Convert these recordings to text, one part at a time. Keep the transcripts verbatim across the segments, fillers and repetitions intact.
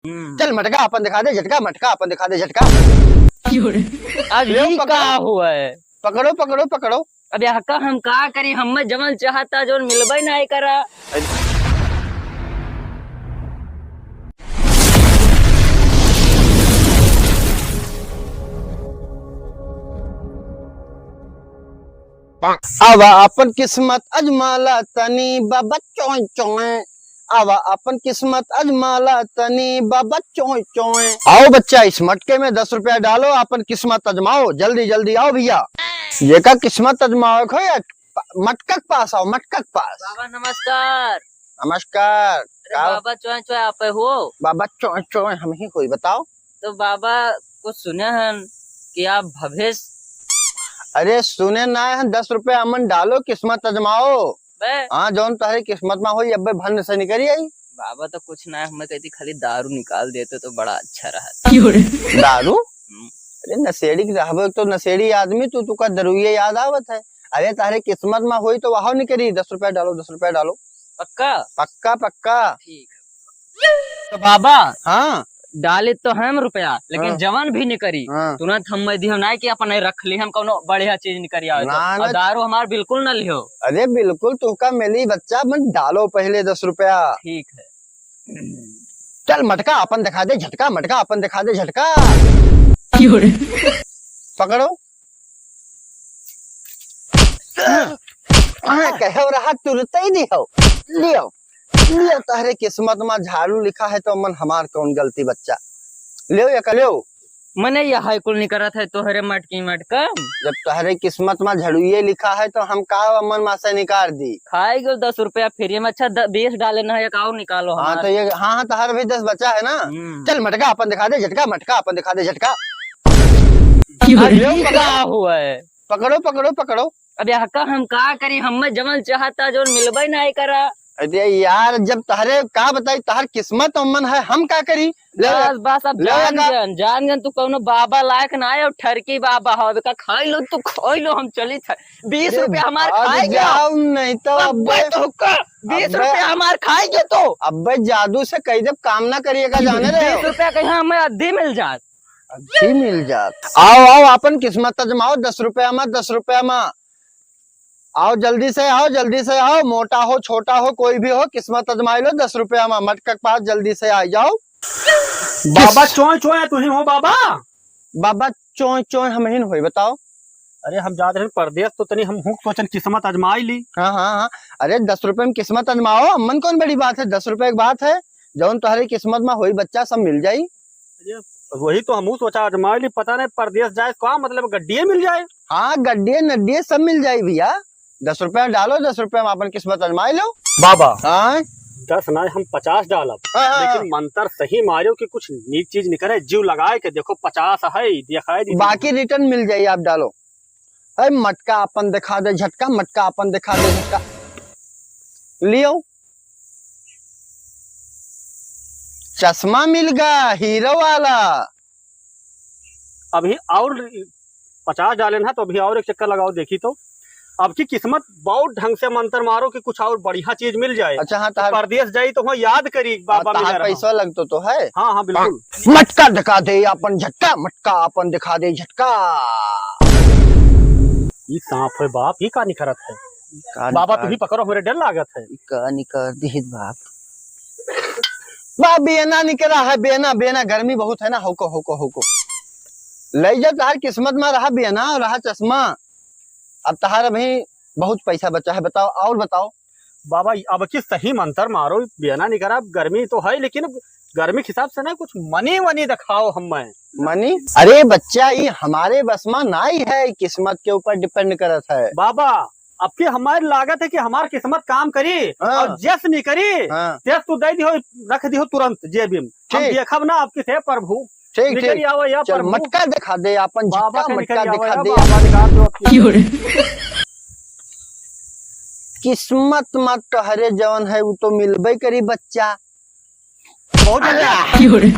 हम्म। चल मटका अपन दिखा दे झटका, मटका अपन दिखा दे झटका। अब ले ई पकड़ो। का हुआ है? पकड़ो, पकड़ो, पकड़ो। अब यह का हम का करी, हमें जवन चाहता जवन मिलबे नहीं करा। आवा अपन किस्मत अजमाला तनी बाबा चोय चोय। आवा अपन किस्मत अजमाला तनी बाबा चोय चोय। आओ बच्चा, इस मटके में दस रुपया डालो, अपन किस्मत अजमाओ। जल्दी जल्दी आओ भैया। ये का किस्मत अजमाओ खो या मटका के पास आओ, मटका के पास। बाबा नमस्कार। नमस्कार। अरे का? बाबा चोय चोय आप हो? बाबा चोय चोय हम ही होई, बताओ। तो बाबा कुछ सुने हन कि आप भवेश। अरे सुने ना है, दस रुपया अमन डालो, किस्मत अजमाओ। बे। हाँ, जौन तोहरे किस्मत में होई, अब्बे भन्न से निकरी आई। बाबा तो कुछ ना है, हमें कहती खाली दारू निकाल देते तो बड़ा अच्छा रहा। दारू? हम्म। अरे नशेड़ी के रहबो तो नशेड़ी आदमी, तू तुका दरुइये याद आवत है। अरे तोहरे किस्मत में होई तो वहां निकरी, दस रुपया डालो, दस रुपया डालो। पक्का? पक्का, पक्का। ठीक है। तो बाबा, हाँ। डाले तो हम रुपया, लेकिन हाँ। जवन भी निकरी, हाँ। तुरंत हम मैं दियो ना कि अपन रख ली, हम कौनो बढ़िया चीज निकरी आवे तो। ना, ना। और दारू हमार बिल्कुल ना लियो। अरे बिल्कुल, तुका मिली बच्चा, मन डालो पहले दस रुपया। ठीक है। चल मटका अपन दिखा दे झटका, मटका अपन दिखा दे झटका। क्यों रे? पकड़ो। हाँ, कहे रहा तुरते ही दियो, लियो, लियो, तोहरे किस्मत में झाड़ू लिखा है तो मन हमार कौन गलती बच्चा, लियो या लियो। मने यह है कुल निकरत है तोहरे मटकी मटका। जब तोहरे किस्मत में झड़ुए लिखा है तो हम का मन में से निकाल दी। खाए गयो दस रुपया फ्री में, अच्छा द-, बीस डाले ना, एक और निकालो हाँ, हमार। तो ये, हाँ, हाँ, तोहर भी दस बचा है ना। हम्म। चल मटका अपन दिखा दे झटका, मटका अपन दिखा दे झटका। क्यों रे? अब ये का हुआ है? पकड़ो, पकड़ो, पकड़ो। अब यह का हम का करी, हमें जवन चाहता जवन मिलबे नहीं करा। अरे यार, जब तहरे का बताई, तहर किस्मत अमन है, हम का करी? ले, बस, बस, अब ले जान का? गन, जान गन, तू कौनो बाबा लायक ना है, और ठरकी बाबा हो, का खाई लो, तू खाई लो, हम चली था। बीस अरे रुपया हमार भाग खाए गया। जाओ, नहीं तो अब्बे अब्बे तो का, बीस अब्बे रुपया हमार खाए गया तो। अब्बे जादू से कह दे, काम ना करिए का, जाने रहे हो। बीस रुपया कहीं हमें अद्धी मिल जात। अद्धी मिल जात। आओ, आओ, अपन किस्मत आजमाओ, दस रुपया मा, दस रुपया मा। आओ, जल्दी से आओ, जल्दी से आओ, मोटा हो, छोटा हो, कोई भी हो, किस्मत आजमाई लो, दस रुपया मा, मटका के पास जल्दी से आ जाओ। बाबा किस- चोय चोय, तू ही हो बाबा? बाबा चोय चोय हम ही न होई, बताओ। अरे, हम जात रहे परदेस, तो तनी हम हुक सोचन किस्मत आजमाई ली। हाँ, हाँ, हाँ। अरे, दस रुपया मा किस्मत आजमाओ, अमन कौन बड़ी बात है, दस रुपया की बात है, जौन तोहरे किस्मत मा होई बच्चा, सब मिल जाई। अरे, वही तो हमहू सोचा, आजमाई ली, पता नहीं परदेस जाए, का मतलब, गड्डिए मिल जाए? हाँ, गड्डिए नड्डिए सब मिल जाई भैया। दस रुपया डालो, दस रुपया मा अपन किस्मत आजमाई लो। बाबा, हाँ? दस ना, हम पचास डालब, हाँ, हाँ, लेकिन हाँ। मंतर सही मारियो कि कुछ नीक चीज निकले, जीव लगाए के देखो, पचास है, दिखाई दी। बाकी return मिल जाई, आप डालो। अरे मटका अपन दिखा दे झटका, मटका अपन दिखा दे झटका। लियो, चश्मा मिल गा हीरो वाला। अभी और पचास डाले ना, तो अभी और एक चक्कर लगाओ, देखी तो। अब की किस्मत बहुत ढंग से मंतर मारो कि कुछ और बढ़िया चीज मिल जाए। अच्छा, हाँ, तो तार परदेस जाई तो वहाँ याद करी, हाँ, बाबा तार मिला रहा। पैसा लगतो तो है। हाँ, हाँ, बिल्कुल। मटका दिखा दे अपन झटका, मटका अपन दिखा दे झटका। ई सांप है बाप, ई का निकरत है? का बाबा, निकाल तू ही पकड़ो, हमरे डर लागत है। ई का निकाल दिहित बाप? बा, बेना निकरा है, बेना, बेना, गर्मी बहुत है ना, होको, होको, होको। लई जा, तहार किस्मत मा रहा बेना, रहा चश्मा। अब तहार अभी बहुत पैसा बचा है, बताओ, और बताओ। बाबा, अब की सही मंतर मारो, बेना निकरा, अब गर्मी तो है, लेकिन अब गर्मी के हिसाब से ना कुछ मनी वनी दिखाओ हमें। मनी? अरे बच्चा, ये हमारे बस मा नाई है, किस्मत के ऊपर depend करत है। बाबा, अब की हमारे लागत है कि हमार किस्मत काम करी हाँ। और जस नहीं करी, हाँ। तेस तू दे दिहो, रख दिहो तुरंत जेबी में। हम ठीक। देखब ना अब की से प्रभु। ठीक, निकल ठीक। आवा या चल, प्रभु। मटका दिखा दे, अपन बाबा झटका के मटका निकल आवा दिखा या दे। बाबा निकाल दो अब की। क्यों रे? किस्मत मा तहरे जवन है, वो तो मिलबे करी बच्चा। बहुत बढ़िया। क्यों रे?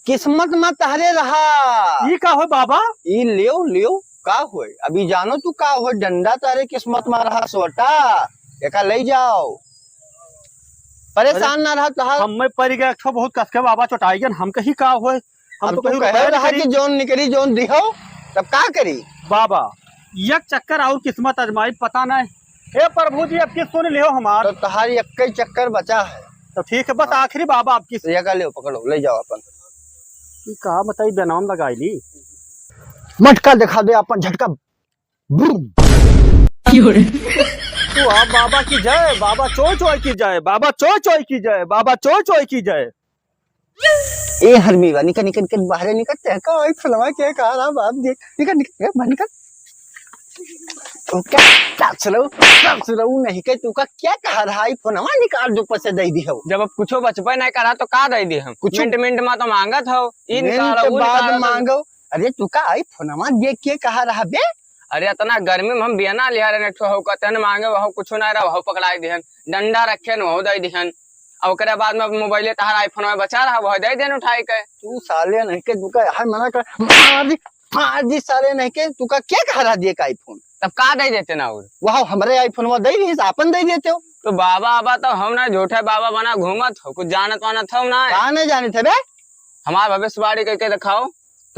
किस्मत मा तहरे रहा। ई का हो बाबा? ई लियो, लियो, का होय? अभी जानो तू का होय? डंडा तहरे किस्मत मा रहा, सोटा। एका ले जाओ। परेशान अरे, ना रहा तोहार। हम में परि गए, एक ठो बहुत कसके बाबा चोटाई गन, हम कही का होए? हम अब तो तू कहीं कहे रुपया रहा नहीं कि करी। जौन निकरी, जौन दिहो, तब का करी? बाबा, एक चक्कर और किस्मत आजमाई, पता नहीं। हे प्रभु जी, अब की सुन लियो हमार। तो तोहार एक ही चक्कर बचा है। तो ठीक है, बस हाँ। आखिरी बाबा, अब की तो ये का लियो, पकड़ो, ले जाओ अपन। ई का बताई, बेनाम लगाई ली। मटका दिखा दे अपन, झटका। बूम। क्यों रे? तो आप बाबा की जय, बाबा चोय चोय की जय, बाबा चोय चोय की जय, बाबा चोय चोय की जय। ए हरमीवा, निकल, निकल, निकल, बाहरे निकल, ते का आई फलवा के कहा रहा बाप जी, निकल, निकल, ए, बाहर निकल। तो क्या, क्या सुनाऊ, क्या सुनाऊ नहीं के, तू का क्या कहा रहा, आई फोनवा निकाल जो पैसे दे दी हो। जब अब कुछो बचबे नहीं करा तो का दे दी हम? कुछ मिनट, मिनट में तो मांगत हो, ई मिनट निकालो, ऊ बाद निकालो। मांगो। अरे तू का आई फोनवा देख के कहा रहा बे? अरे इतना गर्मी में हम बियना लिहा रहन, एक ठो हो कहते हैं मांगे, वहो कुछो ना रहा, वहो पकड़ाई दिहन, डंडा रखे न वहो दे दिहन। अब ओकरे बाद में मोबाइले तहार iPhone में बचा रहा, वह दे देन उठाई के। तू साले नहीं के, तू का हर मना कर, मार दी, मार दी साले नहीं के, तू का क्या कहा रहा दिए का iPhone? तब का दे देते ना और? वह हमरे iPhone में दे रही, आपन दे देते हो। तो बाबा, बाबा तो हम ना झूठे बाबा बना घूमत हो, कुछ जानत वानत हो ना। का नहीं जानित है बे? हमार भविष्यवाणी करके दिखाओ।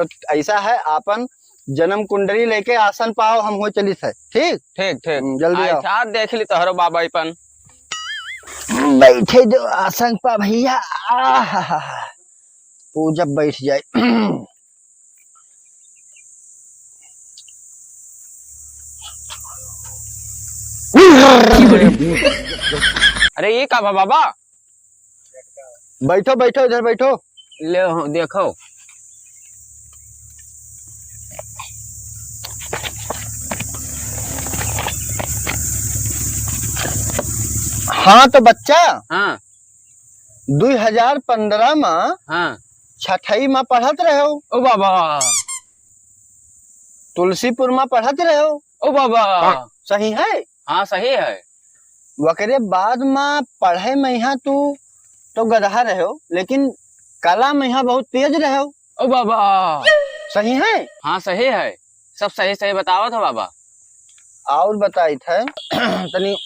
तो ऐसा है, आपन जन्म कुंडली लेके आसन पाओ, हम हो चलित है, ठीक? ठीक, ठीक। हम्म, जल्दी आई आओ। था, देख ली तोहरो बाबा अपन। बैठे दो आसन पा भैया। आहा, पूजब बैठ जाए। अरे ये का बा बाबा? बैठो, बैठो, इधर बैठो। ले हो, देखो। हाँ तो बच्चा, हाँ। दुई हजार पन्द्रह मा हाँ। छठई मा पढ़त रहे हो। ओ बाबा। तुलसीपुर मा पढ़त रहे हो। ओ बाबा। सही है? हाँ, सही है। वकरे बाद मा पढ़े मा यहाँ तू तो गदहा रहे हो, लेकिन कला मा यहाँ बहुत तेज रहे हो। ओ बाबा। सही है? हाँ, सही है। सब सही सही बतावत हो बाबा। और बताइत है, तनी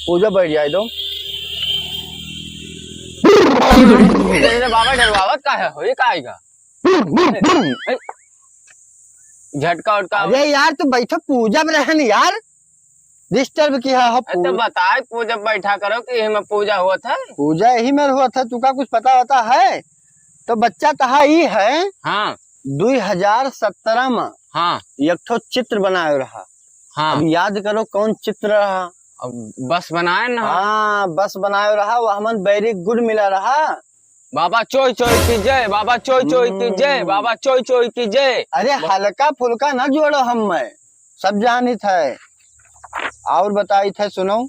पूजा बैठ जाए दो। अरे बाबा, डरवावत का है? होई का आएगा? झटका उटका। अरे यार, तू बैठो, पूजा में रहन यार, disturb किया हो। अरे तो पूजा। बताए, पूजा बैठा करो कि यही में पूजा हुआ था। पूजा यही में हुआ था, तू का कुछ पता होता है? तो बच्चा तहा ई है, हाँ। दुई हजार सत्रह में हाँ। एक ठो चित्र बनायो रहा। हाँ। अब याद करो कौन चित्र रहा? अब बस बनाए ना। हाँ, बस बनायो रहा, वो हमन very good मिला रहा। बाबा चोय चोय की जय, बाबा चोय चोय की जय, हम्म। बाबा चोय चोय की जय। अरे बा- हल्का फुल्का ना जोड़ो हम में, सब जानित है। और बताइत है, सुनो।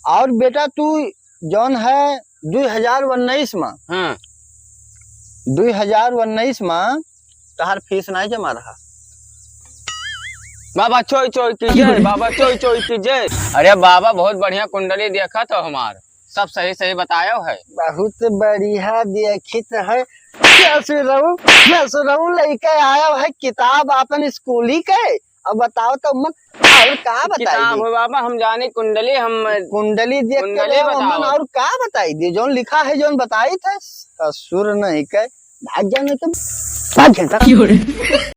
और बेटा तू जौन है दुई हजार उन्नीस मा, हाँ। दुई हजार उन्नीस मा तहार फीस नहीं जमा रहा। बाबा चोय चोय की जय, बाबा चोय चोय की जय। अरे बाबा, बहुत बढ़िया कुंडली देखा तो हमार, सब सही सही बतायो है। बहुत बढ़िया देखित है। क्या सुनऊ, क्या सुनऊ, लइके आयो है किताब आपन स्कूली के। अब बताओ तो मत, और का बताई किताब दी? हो बाबा, हम जानी कुंडली, हम कुंडली देख के कुंडली ले आओ, बताओ। हमन और का बताई दी? जौन लिखा है, जौन बताई थे, ससुर नहीं के, भाग जाने तुम, भाग जाने तुम।